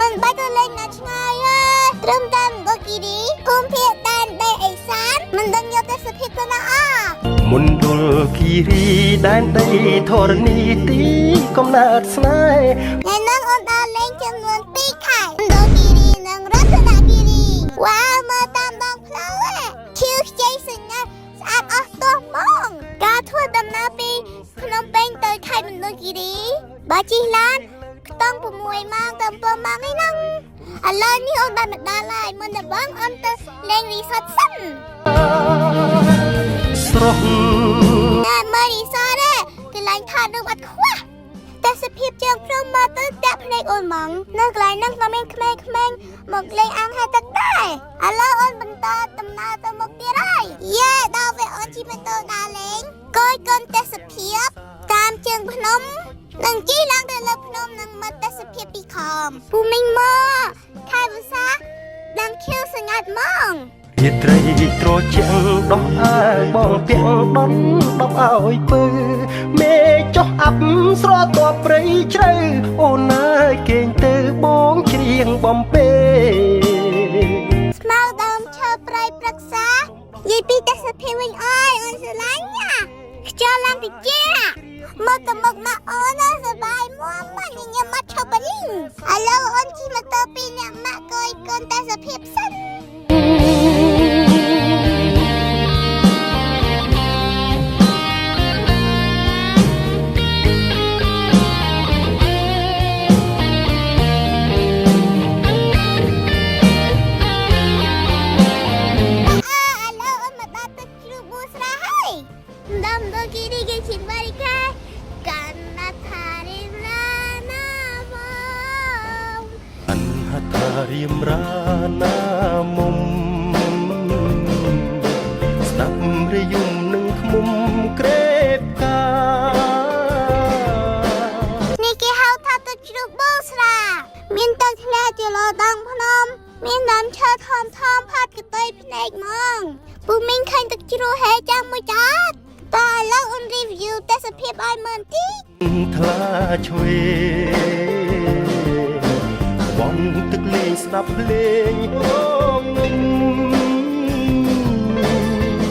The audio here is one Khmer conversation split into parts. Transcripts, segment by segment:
មិនបាច់ទៅលេងណាឆ្ងាយទេត្រឹមតែមណ្ឌលគិរីភូមិភាគដែនដីឦសានមិនដឹងយកទេសភាពទៅណាអស់ មណ្ឌលគិរីដែនដីធរណីទីកំណើតស្នេហ៍ ថ្ងៃហ្នឹងអូនដើរលេងចំនួន2ខែមណ្ឌលគិរីនិងរតនគិរីវ៉ាវមើលតាមដងផ្លូវហ៎ឈៀវខ្ចីសញ្ញាស្អាតអស់ទោះហ្មងការធ្វើដំណើរពីភ្នំពេញទៅខេត្តមណ្ឌលគិរីបើជិះឡានខ្ទង់6ម៉ោងទៅ7ម៉ោងឯហ្នឹងឥឡូវនេះអូនបានមកដល់ហើយមុនដំបូងអូនទៅលេងរីសតសិន ស្រស់ ណែមើលរីសតហ៎កន្លែងថតរូបអត់ខ្វះតែសភាពជើងភ្នំមកទៅតាក់ភ្នែកអូនហ្មងនៅកន្លែងហ្នឹងក៏មានក្មេងៗមកលេងអាងហែលទឹកដែរឥឡូវអូនបន្តដំណើរទៅមុខទៀតហើយយេដល់ពេលអូនជិះម៉ូតូដើរលេងកយកូនទេសភាពតាមជើងភ្នំនិងជិះឡើងទៅលើភ្នំនិងមើលទេសភាពពីខំពូមីងមើលខែវស្សាដឹងខៀវស្ងាត់ហ្មង រាត្រីត្រជាក់ដោះអាវបងទាំងដន់ដប់ឲ្យពើមេចុះអាប់ស្រទាប់ព្រៃជ្រៅអូនអើយគេងទៅបងច្រៀងបំពេ ស្មៅដើមឈើព្រៃព្រឹក្សានិយាយពីទេសភាពវិញអើយអូនស្រឡាញ់ណាខ្យល់ឡើងតិចមកទៅមុខមកអូនណាសប្បាយមាំមកញញឹមមកឈប់បលីងឥឡូវអូនជិះម៉ូតូពីរអ្នកម៉ាក់កយកូនទេសភាពសិនអើឥឡូវអូនមកដល់ទឹកជ្រោះបួស្រាហើយដំដគីរីគេឈិនបារិកាកណ្ណាថារិរាណាវង អន្ហថារៀមរាណាមុំស្ដាប់រយំនឹងខ្មុំក្រេបកា នេះគេហៅថាទឹកជ្រោះបូស្រាមានទឹកធ្លាក់ជាលោដងភ្នំ មានដើមឈើធំធំផាត់កតុយភ្នែកហ្មងពូមីងឃើញទឹកជ្រោះហេចាំមួយចាត់តើឥឡូវអូន review ទេសភាពឲ្យមើលបន្តិច ថ្លាឆ្វេបងទឹកលេងស្ដាប់ភ្លេងអូងំ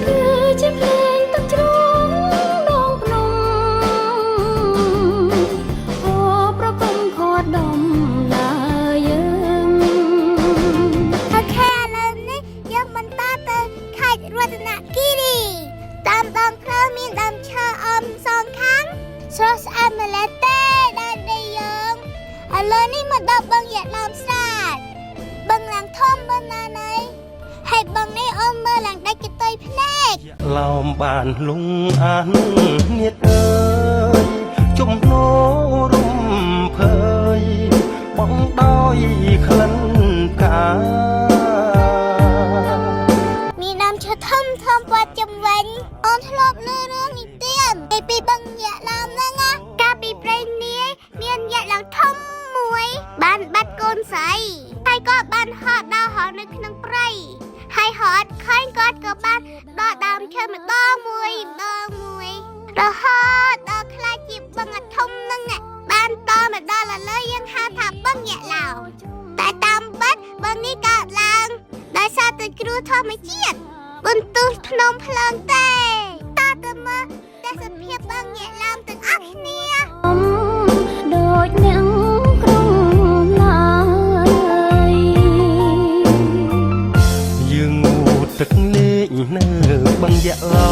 គឺជាភ្លេងទឹកជ្រងដងភ្នំអូប្រគំខតដំណើរយើង OK ឥឡូវនេះយើងបន្តទៅខេត្តរតនគិរីតាមដងផ្លូវមានដើមឈើអមសងខាងស្រស់ស្អាតម្ល៉េះទេដល់ដីយើងឥឡូវនេះមកដល់បឹងយ៉ាក់ដើមស្រាតបឹងឡើងធំបឹងណាណៃហើយបឹងនេះអូនមើលឡើងដាច់កតុយភ្នែក ឡោមបានលងអាននៀតអើយជំនោរំភើយបងដោយក្លិនផ្កា មានដើមឈើធំធំព័ទ្ធជុំវិញអូនធ្លាប់លឺរឿងនេះទៀតពីពីបឹងយ៉ាក់ឡោមហ្នឹងណាកាលពីព្រេងនាយមានយ៉ាក់ឡើងធំមួយ បានបាត់កូនស្រីហើយក៏បានហត់ដល់ហោនៅក្នុងព្រៃហើយហត់ឃើញគាត់ក៏បានដកដើមឈើម្ដងមួយម្ដងមួយរហូតដល់ខ្លាចជាបឹងអាធំហ្នឹងណាបានតមកដល់ឥឡូវយើងហៅថាបឹងយ៉ាក់ឡោមតែតាមបាត់បឹងនេះកើតឡើងដោយសារតែគ្រោះធម្មជាតិ បន្ទុះភ្នំភ្លើងទេតើទៅមើលទេសភាពបឹងញាក់ឡោមទាំងអស់គ្នា ដូចអ្នកក្រុងឡើយ យើងងូតទឹកលេងនៅបឹងយ៉ាក់ឡ